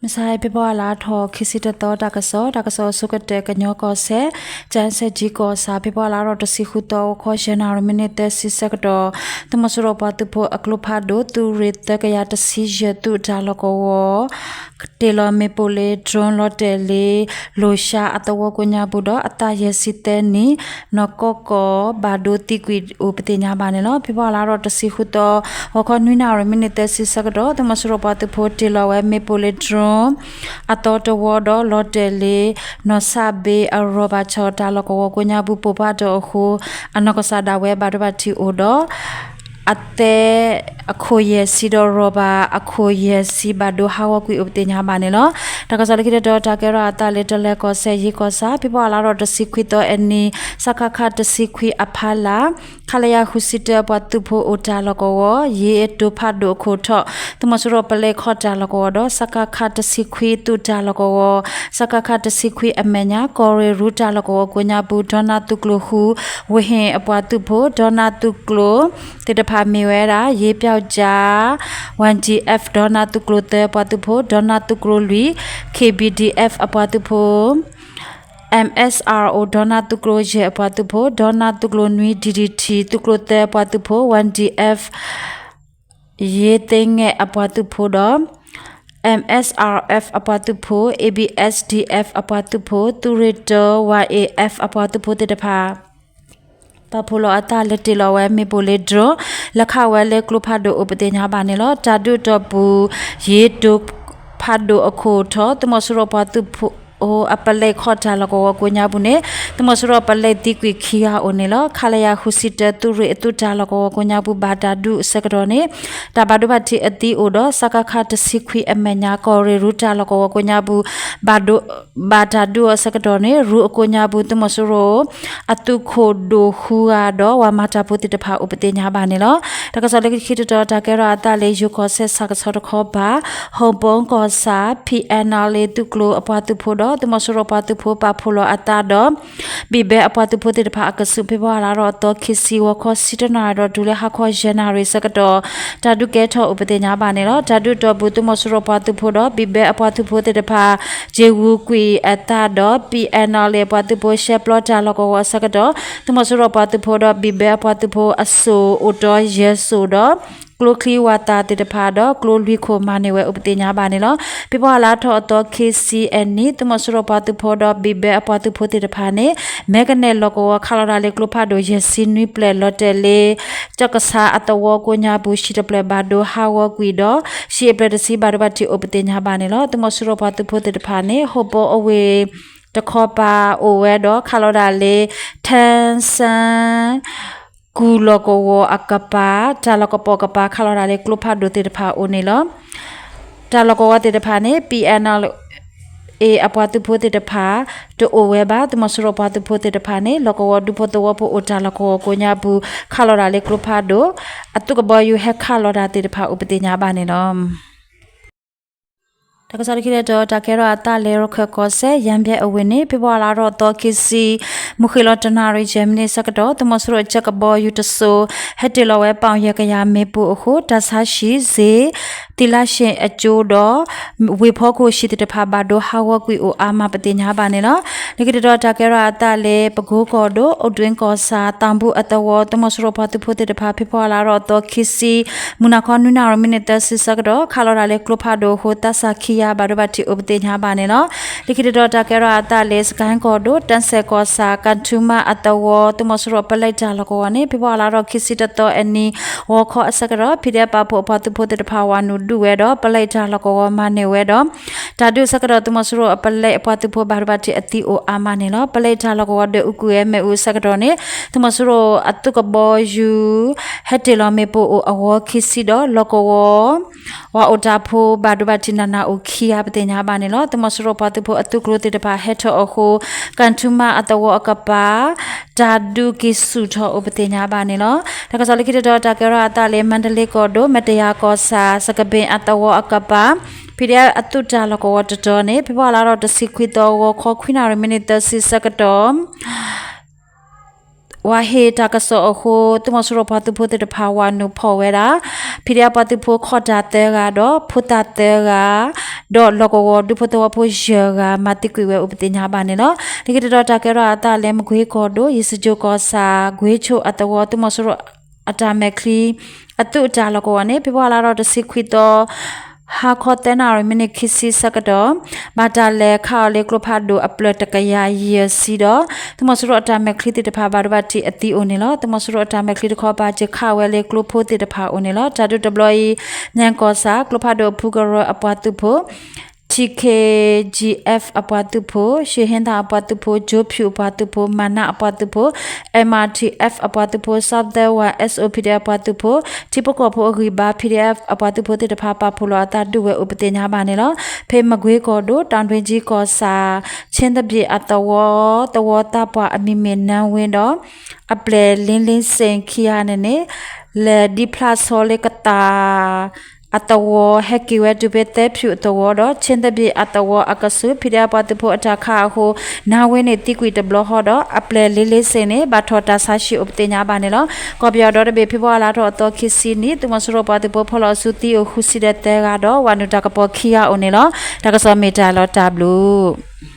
မုၢ်ဆါအံၤ ဖ့ၤဘြူၤအါလါထီၣ် ခံဆံတသီ တၢ်ကစီၣ်, တၢ်ကစီၣ်အဆိကတၢၢ် ကညီကီၢ်စဲၣ် ကၠၣ်စဲၣ်ကၠံကီၢ်ဆၣ်, ဖ့ၤဘြူၤအါလါထီၣ် တဆံဃုသီ ဂီၤခီ ယဲၢ်နၣ်ရံၣ် မံးနံးသၢဆံဆၢကတီၢ်, သုးမီၤစိရိၤပှၤသုးဖိအကျိဖးဒိၣ် သုးရ့ၣ်သၢကယၤတဆံယဲၢ် သုးတၢ်လီၢ်ကဝီၤ တ့ၢ်လီၤမ့ၣ်ပိၢ်လၢ drone လီၤတဲာ်လၢ လိၤၡါအသဝီကိးညါပူၤဒီး အသးယဲၢ်ဆံသၢနံၣ် နီၢ်ကီၢ်ကီၢ် ဘၣ်ဒိသံကွံာ်အိၣ်ပသ့ၣ်ညါဘၣ်န့ၣ်လီၤ. ဖ့ၤဘြူၤအါလါထီၣ် တဆံဃုသီ ဂီၤခီ နွံနၣ်ရံၣ် မံးနံးသၢဆံဆၢကတီၢ် သုးမီၤစိရိၤပှၤသုးဖိတ့ၢ်လီၤဝဲမ့ၣ်ပိၢ်လၢ drone အသီတဝီဒီး လီၤတဲာ်လၢ နီၢ်ဆၣ်ဘ့အရီၢ်ဘၣ်ဆီၣ် တၢ်လီၢ်ကဝီၤကိးညါပူၤ ပိၢ်ဖးဒိၣ်အဃိ အနီၢ်ကစၢ်ဒၣ်ဝဲဘၣ်ဒိဘၣ်ထံးအိၣ်ဒီး အသဲအခိၣ်ယဲၢ်ဆံဒီး ရီၢ်ဘၣ်အခိၣ်ယဲၢ်ဆံ ဘၣ်ဒိဟးဂီၤကွံာ်အိၣ်ပသ့ၣ်ညါဘၣ်န့ၣ်လီၤ. တၢ်ကစီၣ်လၢခံတတီၤ တၢ်ကဲထီၣ်အသးလၢ တလၢၤကီၢ်စဲၣ် ယ့ၣ်ကီၢ်ဆၣ်, ဖ့ၤဘြူၤအါလါထီၣ် တဆံခွံသီအနံၤ စကခ တဆံခွံအဖီလာ် ခလရ ဃုဆံတၢ အပှၤသုးဖိအိၣ်တၢ်လီၢ်ကဝီၤ ယ့ၣ်တိၢ်ဖးဒိၣ်အခိၣ်ထီၣ် သုးမီၤစိရိၤပလဲခီၣ်တၢ်လီၢ်ကဝီၤဒီး စကခ တဆံခွံသုးတၢ်လီၢ်ကဝီၤ, စကခ တဆံခွံအမဲာ်ညါ ကီၢ်ရ့ၣ်ရူတၢ်လီၢ်ကဝီၤကိးညါပူၤ ဒီနၢ်သုးကျိၤဃု ဝ့ၢ်ဟ့ၣ်အပှၤသုးဖိ ဒီနၢ်သုးကျိၤသ့ၣ်တဖၣ်မ့ၢ်ဝဲဒၣ် ယ့ၣ်ပျီကၠါ ဝဲၣ်ဒံၣ်အ့ၣ်ဖ် ဒီနၢ်သုးကျိၤသၢအပှၤသုးဖိ, ဒီနၢ်သုးကျိၤလွံၢ် ခ့ၣ်ဘံၣ်ဒံၣ်အ့ၣ်ဖ် အပှၤသုးဖိ MSRO ဒီနၢ်သုးကျိၤယဲၢ်အပှၤသုးဖိ, ဒီနၢ်သုးကျိၤနွံ DDT သုးကျိၤသၢအပှၤသုးဖိ, ဝဲၣ်ဒံၣ်အ့ၣ်ဖ် ယ့ၣ်သ့ၣ်ငဲၣ်အပှၤသုးဖိဒီး MSRF အပှၤသုးဖိ, ABSDF အပှၤသုးဖိ, သုးရ့ၣ်တၢ YAF အပှၤသုးဖိသ့ၣ်တဖၣ် ပာ်ဖှိၣ်လီၤအသးလၢတ့ၢ်လီၤဝဲမ့ၣ်ပိၢ်လၢ drone လဲၤခးဝဲလၢကျိဖးဒိၣ်အိၣ်ပသ့ၣ်ညါဘၣ်န့ၣ်လီၤ. တၢ်ဒုးတီၢ်ပူၤ ယ့ၣ်တိၢ်ဖးဒိၣ်အခိၣ်ထီၣ် သုးမီၤစိရိၤပှၤသုးဖိအပလဲခီၣ်တၢ်လီၢ်ကဝီၤကိးညါပူၤန့ၣ် သုးမီၤစိရိၤပလဲသံကွံာ်ခံဂၤအိၣ်န့ၣ်လီၤ. ခလရ ဃုဆံတၢ သုးရ့ၣ်အသုးတၢ်လီၢ်ကဝီၤကိးညါပူၤ ဘၣ်တၢ်ဒုးအဆၢကတီၢ်န့ၣ် တၢ်ဘၣ်ဒိဘၣ်ထံးအသံအိၣ်ဒီး စကခ တဆံခွံအမဲာ်ညါ ကီၢ်ရ့ၣ်ရူတၢ်လီၢ်ကဝီၤကိးညါပူၤ ဘၣ်ဒိ ဘၣ်တၢ်ဒုးအီၤအဆၢကတီၢ်န့ၣ် ရူအကိးညါပူၤ သုးမီၤစိရိၤ အသုးခိၣ်ဒိၣ်ဃုဂၤဒီး ပှၤမၤတၢ်ဖိသ့ၣ်တဖၣ်အိၣ်ပသ့ၣ်ညါဘၣ်န့ၣ်လီၤ. တၢ်ကစီၣ်လၢခံတတီၤ တၢ်ကဲထီၣ်အသးလၢ ယိၤကီၢ်စဲၣ်ဆၣ်ကဆီတခီပၤ ဟီၣ်ဘီကီၢ်ဆၣ် PNLA သုးကျိၤအပှၤသုးဖိဒီး သုးမီၤစိရိၤပှၤသုးဖိပာ်ဖှိၣ်လီၤအသးဒီး ဘံၣ်ဘဲအပှၤသုးဖိသ့ၣ်တဖၣ်အကဆူး ဖ့ၤဘြူၤအါလါထီၣ်အသီခံဆံ ဂီၤခီဆံတၢနၣ်ရံၣ်ဒီးတုၤလၢဟါခီယဲၢ်နၣ်ရံၣ်ဆၢကတီၢ် တၢ်ဒုးကဲထီၣ်အိၣ်ပသ့ၣ်ညါဘၣ်န့ၣ်လီၤ. တၢ်ဒုးတီၢ်ပူၤ သုးမီၤစိရိၤပှၤသုးဖိဒီး ဘံၣ်ဘဲအပှၤသုးဖိသ့ၣ်တဖၣ် က့ၤဂုၤကွံာ်အသးဒီး PNLA အပှၤသုးဖိ ရှဲပျီတၢ်လီၢ်ကဝီၤအဆၢကတီၢ် သုးမီၤစိရိၤပှၤသုးဖိဒီး ဘံၣ်ဘဲအပှၤသုးဖိ အစိၣ်အိၣ်တီယဲၢ်စိၣ်ဒီး ကျိချံဝးသးသ့ၣ်တဖၣ်ဒီး ကျိလွံၢ်ခိၣ်မၤန့ၢ်ဝဲအိၣ်ပသ့ၣ်ညါဘၣ်န့ၣ်လီၤ. ဖ့ၤဘြူၤအါလါထီၣ်အသီခံဆံအနံၤ သုးမီၤစိရိၤပှၤသုးဖိဒီး ဘံၣ်ဘဲအပှၤသုးဖိသ့ၣ်တဖၣ်န့ၣ် မဲကနဲၣ်လီၢ်ကဝီၤခးလီၤတၢ်လၢကျိဖးဒိၣ်ယဲၢ်ဆံနွံပျဲၢ် လီၤတဲာ်လၢ ကၠီၣ်ကဆါအသဝီကိးညါပူၤ ဟံၣ်တဖျၢၣ်ဘၣ်ဒိဟးဂီၤကွံာ်ဒီး ဟံၣ်အဖျၢၣ်တဆံဘၣ်ဒိဘၣ်ထံးအိၣ်ပသ့ၣ်ညါဘၣ်န့ၣ်လီၤ. သုးမီၤစိရိၤပှၤသုးဖိသ့ၣ်တဖၣ်န့ၣ် ဟီၣ်ဘီအဝ့ၢ်တခီပၤအိၣ်ဝဲဒီး ခးလီၤတၢ်လၢ ထၢစၢ ကူၣ်လီၢ်ကဝီၤအကပၤ တၢ်လီၢ်ကပိာ်ကပၤ ခးလီၤတၢ်လၢကျိဖးဒိၣ်သ့ၣ်တဖၣ်အအိၣ်န့ၣ်လီၤ. တၢ်လီၢ်ကဝီၤသ့ၣ်တဖၣ်န့ၣ် PNLA အပှၤသုးဖိသ့ၣ်တဖၣ် တအိၣ်ဝဲဘၣ်. သုးမီၤစိရိၤပှၤသုးဖိသ့ၣ်တဖၣ်န့ၣ် လီၢ်ကဝီၤဒူဖိသဝီဖိအိၣ်တၢ်လီၢ်ကဝီၤကိးညါပူၤ ခးလီၤတၢ်လၢကျိဖးဒိၣ် အသုးကဘီယူၤဟဲခးလီၤတၢ်သ့ၣ်တဖၣ်အိၣ်ပသ့ၣ်ညါဘၣ်န့ၣ်လီၤ. တၢ်ကစီၣ်လၢခံတတီၤ တၢ်ကဲထီၣ်အသးလၢ ရခၢၣ်ကီၢ်စဲၣ် ယၣ်ဘျဲၣ်အဝ့ၢ်န့ၣ် ဖ့ၤဘြူၤအါလါထီၣ်သီခံဆံ မုၢ်ဃ့ၢ်လီၤတနၣ်ရံၣ်ယဲၢ်မံးနံးဆၢကတီၢ် သုးမီၤစိရိၤအကၠဲးကဘီယူၤတစိၤ ဟဲတ့ၢ်လီၤဝဲ ပီၣ်ယဲၢ်ကယၤမ့ၣ်ပိၢ်အဃိ တၢ်ဆါဟံၣ်, စ့, သံလါရှ့ၣ်အကၠိဒီး ဝ့ၢ်ဖီခိၣ်ဟံၣ်သ့ၣ်တဖၣ်ဘၣ်ဒိဟးဂီၤကွံာ်အိၣ်အါမးပသ့ၣ်ညါဘၣ်န့ၣ်လီၤ. လၢခံတတီၤ တၢ်ကဲထီၣ်အသးလၢ ပကိကီၢ်ဒိၣ် အိၣ်ဒွံကီၢ်ဆၣ် သံဘူအသဝီ သုးမီၤစိရိၤပှၤသုးဖိသ့ၣ်တဖၣ် ဖ့ၤဘြူၤအါလါထီၣ်အသီခံဆံ မုၢ်နၤခီနွံနၣ်ရံၣ်မံးနံးသၢဆံဆၢကတီၢ် ခးလီၤတၢ်လၢကျိဖးဒိၣ်အဃိ သးစၢ်ခံဂၤဘၣ်ဒိဘၣ်ထံးအိၣ်ပသ့ၣ်ညါဘၣ်န့ၣ်လီၤ. လၢခံတတီၤ တၢ်ကဲထီၣ်အသးလၢ စကဲၣ်ကီၢ်ဒိၣ် တၢ်စဲၣ်ကီၢ်ဆၣ် ကၣ်ထူမါအသဝီ သုးမီၤစိရိၤပလဲတၢ်လီၢ်ကဝီၤန့ၣ် ဖ့ၤဘြူၤအါလါထီၣ်ခံဆံတသီအနံၤ ဂီၤခီအဆၢကတီၢ် ဖံးဒဲးပာ်ဖှိၣ်အပှၤသုးဖိသ့ၣ်တဖၣ် ဝၤနုာ်ဒုးဝဲဒီး ပလဲတၢ်လီၢ်ကဝီၤမၤန့ၢ်ဝဲဒီး တၢ်ဒုးအဆၢကတီၢ် သုးမီၤစိရိၤအပလဲအပှၤသုးဖိဘၣ်ဒိဘၣ်ထံးအသံအိၣ်အါမးန့ၣ်လီၤ. ပလဲတၢ်လီၢ်ကဝီၤဒွဲၣ်အူကွံာ်ဝဲမ့ၣ်အူအဆၢကတီၢ်န့ၣ် သုးမီၤစိရိၤအသုးကဘီယူၤ ဟဲတ့ၢ်လီၤမ့ၣ်ပိၢ်အိၣ်အဂီၤခံဆံဒီး လီၢ်ကဝီၤ ပှၤအိၣ်တၢ်ဖိဘၣ်ဒိဘၣ်ထံးနးနးအိၣ်ခံဂၤပသ့ၣ်ညါဘၣ်န့ၣ်လီၤ. သုးမီၤစိရိၤပှၤသုးဖိအသုးကျိၤသ့ၣ်တဖၣ်ဟဲထီၣ်အဃိ ကၣ်ထူမါအသဝီအကပၤ တၢ်ဒုးက့ၤဆူၣ်ထီၣ်အိၣ်ပသ့ၣ်ညါဘၣ်န့ၣ်လီၤ. တၢ်ကစီၣ်လၢခံတတီၤ တၢ်ကဲထီၣ်အသးလၢ မါတလ့ကီၢ်ဒိၣ် မဲတယၤကီၢ်ဆၣ် စကဘ့ၣ်အသဝီအကပၤ ဖံးဒဲးအသုးတၢ်လီၢ်ကဝီၤတတီၤန့ၣ် ဖ့ၤဘြူၤအါလါထီၣ်တဆံခွံသီ ဂီၤခီခွံနၣ်ရံၣ်မံးနံးသၢဆံဆၢကတီၢ် အ ဝၤဟ့ၣ်တၢ်ကစီၣ်အဃိ သုးမီၤစိရိၤပှၤသုးဖိသ့ၣ်တဖၣ်ဝးနုာ်ဖီၣ်ဝဲဒၣ် ဖံးဒဲးပှၤသုးဖိခီၣ်တၢ်သၢဂၤဒီး ဖိသၣ်သၢဂၤ ဒီးလီၢ်ကဝီၤဒူဖိသဝီဖိယဲၢ်ဂၤ မၤသံကွံာ်ဝဲအိၣ်ပသ့ၣ်ညါဘၣ်န့ၣ်လီၤ. လၢခံတတီၤတၢ်ကဲထီၣ်အသးလၢမကွ့ကီၢ်ဒိၣ် ယ့ၣ်စကြိၣ်ကီၢ်ဆၣ် ကွ့ဆိၣ်အသဝီ သုးမီၤစိရိၤအတၢ်မဲာ်ချံ အသုးအတၢ်လီၢ်ကဝီၤန့ၣ် ဖ့ၤဘြူၤအါလါထီၣ်တဆံခွံသီ ဟါခီသၢနၣ်ရံၣ်မံးနံးခံဆံဆၢကတီၢ် ဘၣ်တၢ်လဲၤခးအီၤလၢကျိဖးဒိၣ်အပျၢၢ်တကယၤယဲၢ်ဆံဒီး သုးမီၤစိရိၤအတၢ်မဲာ်ချံသ့ၣ်တဖၣ် ဘၣ်ဒိဘၣ်ထံးအသံအိၣ်န့ၣ်လီၤ. သုးမီၤစိရိၤအတၢ်မဲာ်ချံတခီ ဘၣ်စၢၤခးဝဲလၢကျိဖိသ့ၣ်တဖၣ်အအိၣ်န့ၣ်လီၤ. တၢ်ဒုးတဘျီအံၤ ညၣ်ကီၢ်ဆၣ် ကျိဖးဒိၣ်အဖုကရၢအပှၤသုးဖိ T K G F အပှၤသုးဖိ, ရှ့ၣ်ဟ့သၣ်အပှၤသုးဖိ, ကၠိဖၠူၣ်အပှၤသုးဖိ, မၤနးအပှၤသုးဖိ, M R T F အပှၤသုးဖိ, Southern War S O P D F အပှၤသုးဖိ, ထံဖိကီၢ်ဖိအဂံၢ်ဘါ P D F အပှၤသုးဖိသ့ၣ်တဖၣ် ပာ်ဖှိၣ်လီၤအသးဒုးဝဲအိၣ်ပသ့ၣ်ညါဘၣ်န့ၣ်လီၤ. ဖဲမကွ့ကီၢ်ဒိၣ် တၢ်တွ့ကီၢ်ဆၣ် ဆ့သဘ့ၣ်အသဝီ သဝီသးပှၢ်အမံၤမ့ၢ်နၢဝ့ဒီး အပျဲၢ်လ့လ့စ့ၣ်ခံဂၤန့ၣ်န့ၣ် လဲၤဒံးဖျါဆီလၢကသၣ် အသဝီ ဟဲက့ၤဝဲတုၤဖဲသၢဖၠူၣ်အသဝီဒီး ဆ့သဘ့ၣ်အသဝီအကဆူး ဖံးဒဲးပှၤသုးဖိအတၢ်ခးအဃိ နၢဝ့န့ၣ်သံကွံာ်တဘျီဃီဒီး အပျဲၢ်လ့လ့စ့ၣ်န့ၣ် ဘၣ်ထီၣ်တၢ်ဆါဟံၣ်အိၣ်ပသ့ၣ်ညါဘၣ်န့ၣ်လီၤ. ကီၢ်ပယီၤဒီတဘ့ၣ် ဖ့ၤဘြူၤအါလါထီၣ်အသီခံဆံနံၤ သုးမီၤစိရိၤပှၤသုးဖိဖီၣ်လီၤအစုသံအိၣ်ဃုဆံဒီးသၢဂၤဒီး ဝးနုာ်တၢ်ကပီၤခံဂၤအိၣ်န့ၣ်လီၤ. တၢ်ကစီၣ်မ့ၢ်တၢ်လီၤတၢ်ဘျုး